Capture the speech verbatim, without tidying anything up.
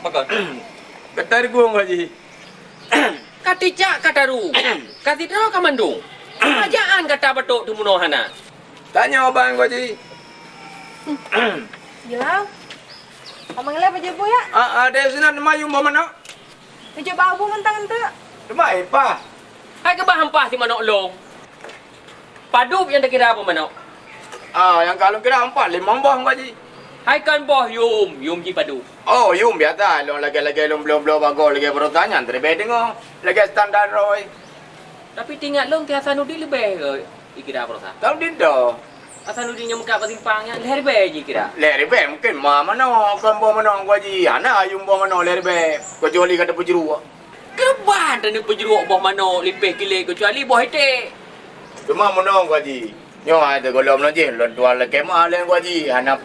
Pakon? Gata deungoe, Haji. Ka ticak ka taru. Ka sidroe ka mandum. Peujaan gata batok teumunoe hana. Tanyoe bang, Haji. Jeulaih. Abang Lé pajoh bu ya? Ah, ah, deh sinan mayum boh manok. Pajoh bak bu mantang tu. Cuma ipah. Hai keubah ampah si manok lông. Padub nyang takira boh manok. Ah, nyang ka lôn kira empat, limong boh, Haji. Hai kon boh yum, yum ji padub. Oh, yum biasa. Lôn lagèe-lagèe lôn bloe-bloe bagoe lagèe baroesa nyan, teubèe deungoe. Lagèe standar roe. Tapi teuingat lôn, keu Hasanuddin leubeh, eh, jikira baroesa. Hasanuddin dah. Hasanuddin nyang meukat bak simpang nyan, lhèe ribèe jikira. Lhèe ribèe mungkin ma manok, kon boh manok, Haji. Hana yum boh manok lhèe ribèe. Kecuali ka tapeujruek. Keubah taneuk peujruek boh manok lipéh kilét keucuali boh iték. Teuma meunoe, Haji. Nyoe hai teugohlom lôn jih, lôn tuan lakèe meu'ah lé, Haji. Hana